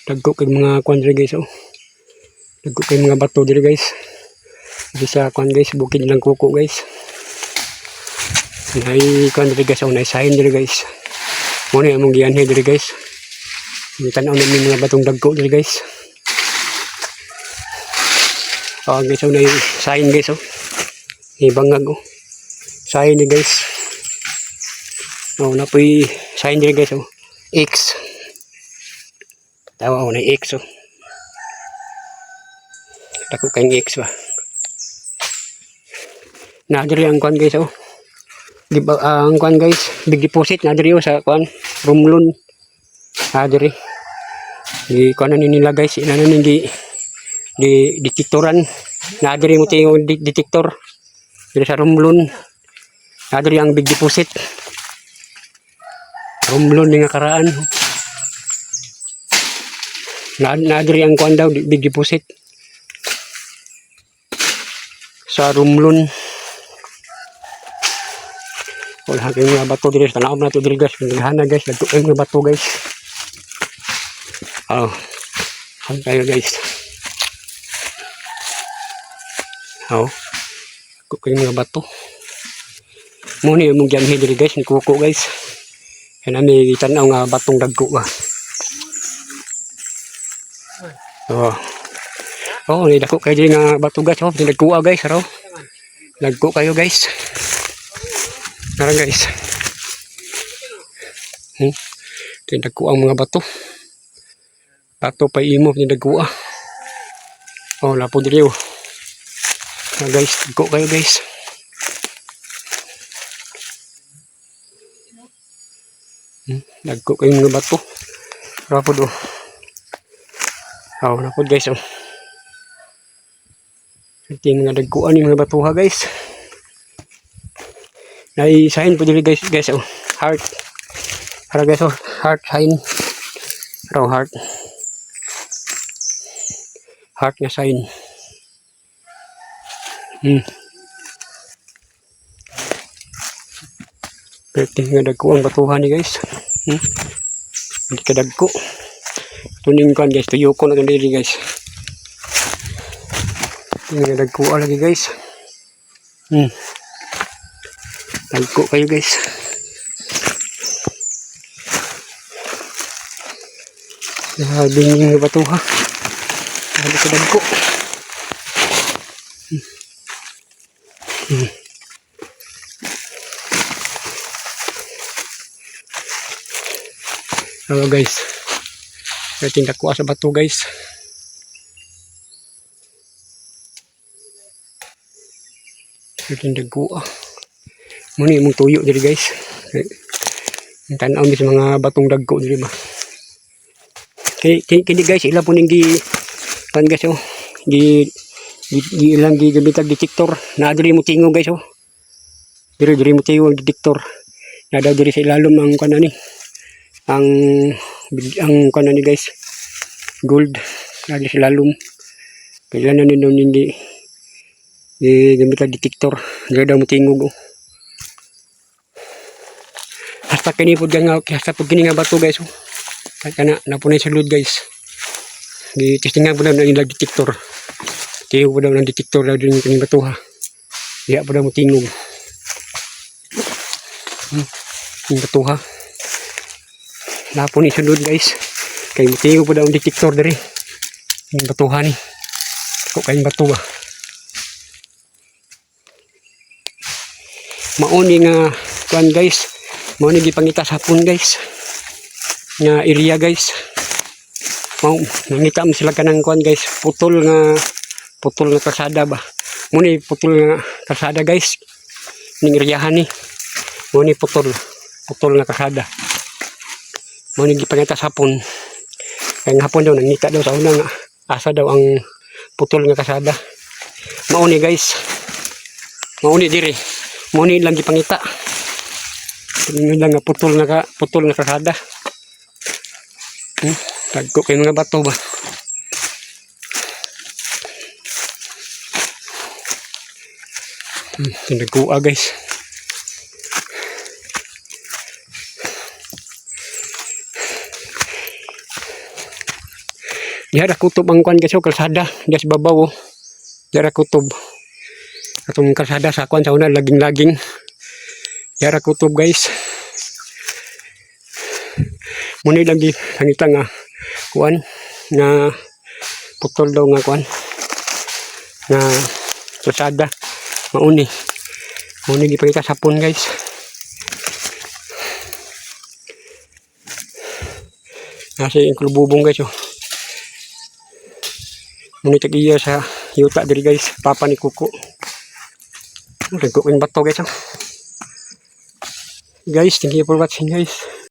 Dagko kay mga kuan diri, guys, oh. Dagko kay mga bato diri, guys. Diri sa kuan, guys, bukid lang kuko, guys. Nay kuan diri, guys, oh, nay sign diri, guys. Mao ni among gianhi diri, guys. Tanaw namin mga batong dagko diri, guys. Oh guys, oh, nay sign, guys, oh. Ibangag, oh. Sign ni, guys. Oh, napoy sign diri, guys, oh. X. Tawa, oh, na X, oh. Dako kayong X ba. Na diri ang kuan, guys, oh. Di ba ang kuan, guys, big deposit na diri, oh, sa kuan, Romblon. Na diri. Di kuan na ni nila, guys, ina na ni di detektoran. Na diri mo tingog detector. Diri sa Romblon. Na diri ang big deposit. Romblon ni nga karaan. Na diri ang kuan daw, big deposit. Sa Romblon. Wala kayong mga bato diri. Tanaw na to diri, guys. Nagana, guys. Dagko kayong mga bato, guys. Oh. Ang kayo, guys. Oh. Dagko kayong mga bato. Muni among gianhi diri, guys, ni kuko, guys. Kaya nami tanaw nga batong dagko ba. Oh. Oh, ni dako kayo diri nga bato, guys. Oh, dagko, guys, raw. Dagko kayo, guys. Tara, guys. Tinagko ang mga bato. Bato pa imo tinagko, ah. Oh, lapo diri, oh. Ah, guys, dagko kayo, guys. Dagko kayo mga bato. Rapod, oh. Oh, napod, guys, oh. Ito yung mga dagkuan yung mga batuha, guys. Nay sign po diri, guys, guys, oh. Heart. Para, guys, oh, heart sign. Raw heart. Heart nga sign. Pwede nga dagko ang batuhan ni, guys. Hindi ka dagko. Tuning kan, guys, tuyo ko na itong diri, guys. Hindi nga dagko lagi, guys. Dagko kayo, guys. Grabe yung batuha. Grabe ka dagko. Hello, guys. Pwede dagko sa bato, guys. Pwede dagko, ah. Muna yung tuyo diri, guys. Ang tanaw mi sa mga batong dagko diri ba. Kini kini, kini guys, ila po ning gi kan, guys, oh. Gi ilang gi gamitag detector. Na diri mo tingog, guys, oh. Diri diri mo tingog ang detector. Na daw diri sa ilalom ang kanan ni. Ang kanan ni, guys. Gold. Na diri sa ilalom. Kailan na nino hindi gi gamitag detector. Diri daw mo tingog, oh. Hasta kini pud nga, hasta pud kini nga bato, guys, oh. Kaya kana napunay sa sulod, guys. Gi testingan po daw na ilang detector. Tingog po daw ng detector daw din kining bato, ha. Diha po daw mo tingog. Yung bato, ha. Napon ni sulod, guys. Kay mo tingog po daw ang detector diri. Yung batuha ni. Ko kayong bato ba. Mauni nga kuan, guys. Mauni gipangita sa hapon, guys. Nga area, guys. Mao nangita man sila kanang kuan, guys, putol nga kalsada ba. Muni putol nga kalsada, guys. Ning eriyahan ni. Muni putol, putol nga kalsada. Mao ni gipangita sa hapon. Kaya nga hapon daw nangita daw sa una nga asa daw ang putol nga kalsada. Mao ni, guys. Mao ni diri. Mao ni lang gipangita. Tingnan lang nga putol nga kalsada. Dagko kay mga bato ba. Tinagkuha, guys. Diha ra kutob ang kuan, guys, oh, kalsada. Diha sa babaw, oh. Diha ra kutob. Atong kalsada sa kuan sa una, laging-laging. Diha ra kutob, guys. Muna lang di pangita nga kuan nga putol daw nga kuan nga kalsada mauni. Muna gipangita sa hapon, guys. Nasa yung kulububong, guys, oh. Muna tag-iya sa yuta diri, guys, papa ni Kuko. Dagko kayong bato, guys, oh. Guys, thank you for watching, guys.